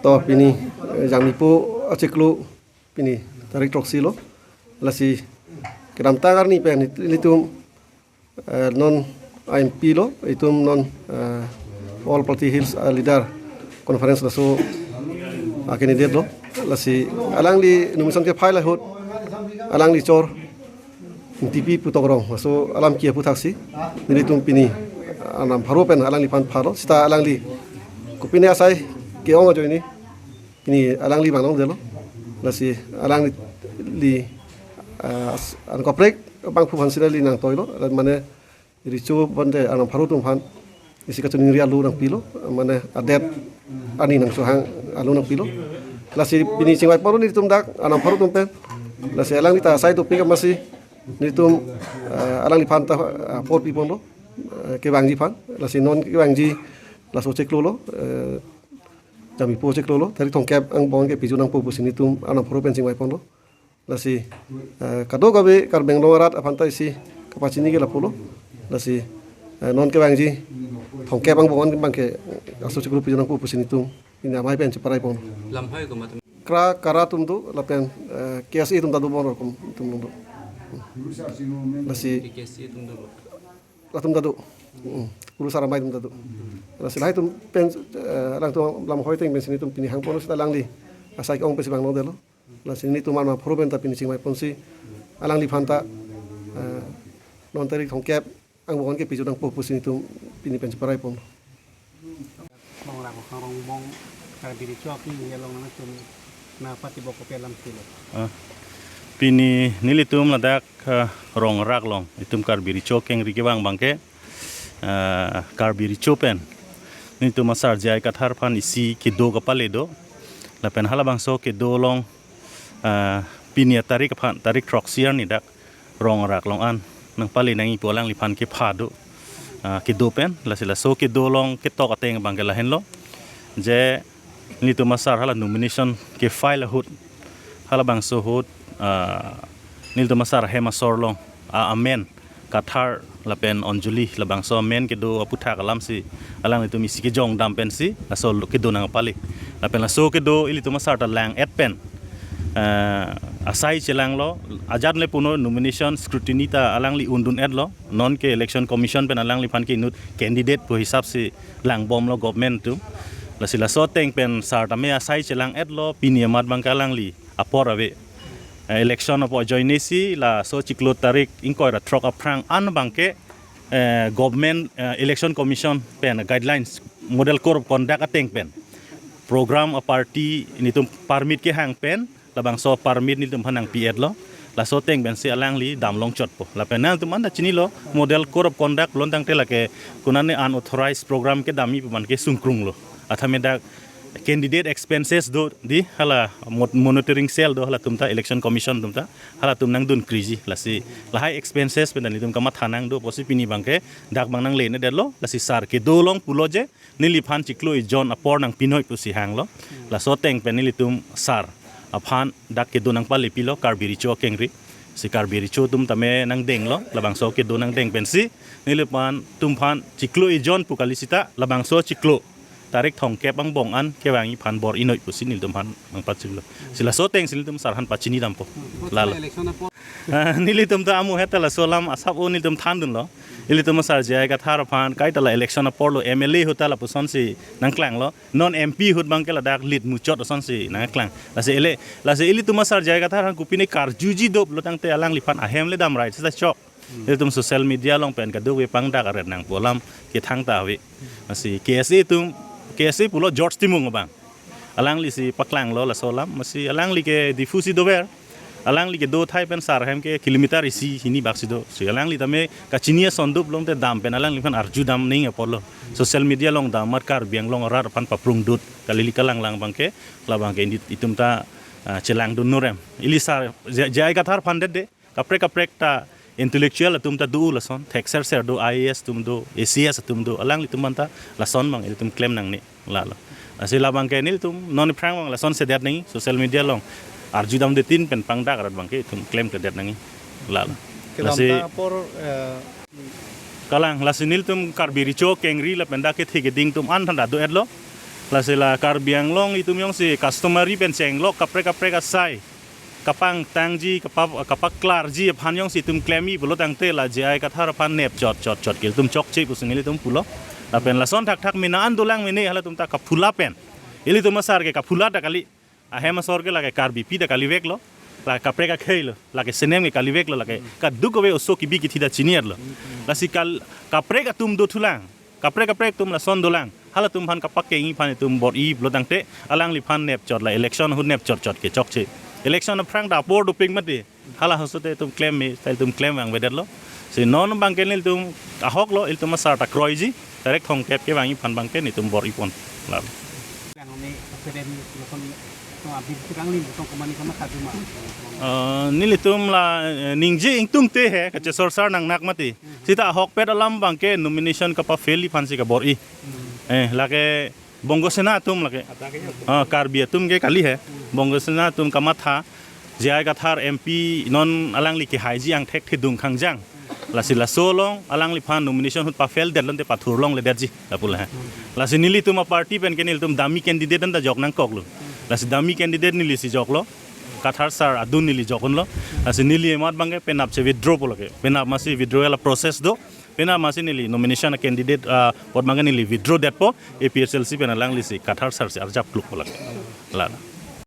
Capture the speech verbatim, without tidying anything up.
To pini, eh, Jangmipo achiklo pini tarik throksi lo. Lasi kedamtang arni pen nelitum, eh, non M P lo, itum non, eh, All Party Hills, eh, Leader Conference laso, ah, candidate lo. Lasi alangli nomination ke-file ahut alangli chor Ingtipi pu Tokrong, laso alam ke-ap aputhaksi nelitum pini anam pharo pen alangliphan pharo, seta alangli kopine asai ke-ong ajoine pini alangli vang longdetlo. Lasi alangli, ah, as-, an kaprek bangphu aphan si neli nangtoilo, mane recho bande anam pharo atum aphan isi kachiningri alo nangpilo, mane adet ani nangchohang alo nangpilo. Lasi pini chingvai ponlo nelitum dak anam pharo atum pen. Lasi alangli ta asai dopik amatsi nelitum, eh, alangliphan ta, eh, apor pi ponlo, eh, kevangji aphan. Lasi non kevangji laso chiklo lo, eh, Jangmipo chiklo lo, tarik thomkep angbong ke piju nangpo pusi nelitum anam pharo pen chingvai ponlo. Lasi, eh, kadokave Karbi Anglong arat aphan ta isi kapachini ke lapulo. Lasi, eh, non kevangji thomkep angbong an abangke laso chiklo piju nangpo pusi nelitum pini amei pen cheparai ponlo. Lamhai komat? Kra, KARA atum do, lapen, eh, K S A atum ta do, bon rokom atum do. Lasi K S A atum do. Latum ta do. Hmm. Kurusar Amei atum ta do. Lasi lahai atum pen, eh, alangtum lamhai ateng pensi nelitum pini hang ponlo, seta alangli asai ke-ong pensi vang longdetlo. Lasi nelitum anam pharo pen ta pini chingvai ponsi alangliphan ta, eh, non tarik thomkep angbong ke piju nangpo pusi nelitum pini pen cheparai ponlo. Rongrak Rongbong Karbi Recho api along nangtum nangpatibok kopi alam silo? Ah, pini nelitum ladak, ah, Rongrak along itum Karbi Recho kengri kevang abangke, ah, Karbi Recho pen nelitum asar J I Kathar aphan isi kedo kapale do. Lapen halabangso kedo along, ah, pini atarik aphan, tarik throksi arni dak Rongrak along an nangpale nangji pu alangliphan kepha do, ah, kedo pen. Lasi laso kedo along ketok ateng abangke lahenlo, je nelitum asar hala nomination ke-file ahut, halabangso ahut, ah, nelitum asar ahem asor along, ah, amen Kathar lapen Anjali, labangso amen kedo aputhak alamsi alanglitum isi kejongdam pensi laso kedo nangpale. Lapen laso kedo ilitum asar ta lang-et pen, eh, asai chelanglo, ajat le puno nomination scrutiny ta alangli undun-etlo. Non ke Election Commission pen alangliphan ke inut candidate pu hisap si langbomlo government atum. Lasi laso ateng pen sar tame asai chelang-etlo, pini amat abangke alangli apor ave. Eh, election apor ajoinesi laso chiklo tarik ingkoi ra throk aphrang an abangke, eh, government, eh, Election Commission pen guidelines, Model Code of Conduct ateng pen program a-party nelitum permit kehang pen labangso permit nelitum aphan nangpi-etlo. Laso ateng pensi alangli damlong chotpo. Lapen nangtum anta chinilo, Model Code of Conduct pulo tangte lake konane unauthorized program kedamji pu abangke sungkrunglo. Athame dak candidate expenses do dei, hala mo-, monitoring cell do, halatum ta, Election Commission atum ta, halatum nangdunkriji. Lasi lahai expenses pen nelitum kamatha nangdo pusi pini abangke dak abang nangle-et-etlo. Lasi sar kedo along pulo je neliphan chiklo ejon apor nangpinoi pusi hanglo. Laso ateng pen nelitum sar aphan dak kedo nangpalepilo Karbi Recho akengri. Si Karbi Recho atum tame nangdenglo, labangso kedo nangdeng pensi neliphan, tum aphan chiklo ejon pu kali seta labangso chiklo tarik thomkep angbong an kevangji aphan bor-inoi pusi nelitum aphan nangpachilo. Si laso ateng si nelitum sar aphan pachini dampo. Lalo. Election apor. Ah, nelitum ta amo heta laso alam asap-o nelitum thandunlo. Ilitum asar J I Kathar aphan kaita la election aporlo, M L A ahut ta lapusonsi nangklanglo. Non M P ahut abangke ladak lead muchot asonsi nangklang. Lasi ele, lasi ilitum asar J I Kathar aphan kopine karjuji do pulo tangte alangliphan ahem le damrai seta chok. Ilitum social media along pen kadokave pangdak aret nangpo alam kethang ta ave. Lasi K S A atum, K S A pulo George Timung abang. Alangli si paklanglo laso alam, amatsi alangli ke Diphu si dover. Alangli kedo athai pen sar ahem ke kilometer isi hini bak si do. Si alangli tame kachini ason do pulo tangte dam pen alangliphan arjudam ning apotlo. Social media along dam amat Karbi Anglong arat aphan paprung dut. Kali ili kalanglang abangke, labangke indi itum ta, ah, chelangdun norem. Ili sar J-, J I Kathar aphan det de. Kaprek kaprek ta intellectual atum ta do lason, thekser ser do, I A S atum do, A C S atum do, alanglitum anta lason abang ilitum klem nangne, lalo. Lasi labangke nelitum non aphrang abang lason sedet nangji social media along. arjudamdetin pen pangdak arat abangke itum klemkledet nangji. Lalo. Lasi kelamtang apor, eh, kalang, lasi nelitum Karbi Recho Kengri lapen dak kethe keding atum an than do-etlo. Lasi la Karbi Anglong itum jongsi customary pen chenglok kaprek kaprek asai kapangtangji, kapa-, kapaklarji aphan jongsi itum klemji pulo tangte la J I Kathar aphan nep chot chot chot ke itum chokche pusi nelitum pulo. Lapen lason thakthak mena an dolang mene halatum ta kaphula pen, ilitum asar ke kaphula ta kali. Ahem asor ke lake Karbipi ta kaliveklo. Lake kaprek akhei lo. Lake senem ke kaliveklo. Lake kadokave oso kibi kithi ta chini-etlo. Lasi kal-, kaprek atum dothulang. Kaprek kaprek atum lason dolang. Halatum aphan kapakengji aphan itum bor-i pulo tangte alangliphan nep chot la election ahut nep chot chot ke chokche. Election aphrang ta apor dopik mati. Hala ahut te itum klem me, ta itum klem vangvedetlo. Si non abangke nelitum ahoklo, ilitum asar ta kroiji, tarik thomkep kevangji aphan abangke nelitum bor-ipon. Lalo. Yang ini presiden telepon itu habis sekali, bukan kemana kemana satu mah. Eh, nelitum la, eh, ningje ingtungte he, kachesorsar nangnak mati. Sita ahokpet alam abangke nomination kapafailji aphansi kabor-i. Eh, lake Bongo Sena atum lake. Ah, Karbi atum ke kali he. Bongo Sena atum kamatha. J I Kathar M P non alangli kehaiji angthek thedung khangjang. Lasi laso along alangliphan nomination ahut pafail detlo tangte pathurlongledetji. Lapu la he. Lasi nelitum aparty pen ke nelitum dummy candidate anta jok nangkoklo. Lasi dummy candidate nelisi joklo. Kathar sir adun neli jok unlo. Lasi neli emat abangke penap che withdraw po lake. Penap masi withdraw la process do. Penap masi neli nomination candidate, ah, apot abangke neli withdraw detpo. A P H L C pen alanglisi Kathar sir si arjap klukpo lake. Lalo.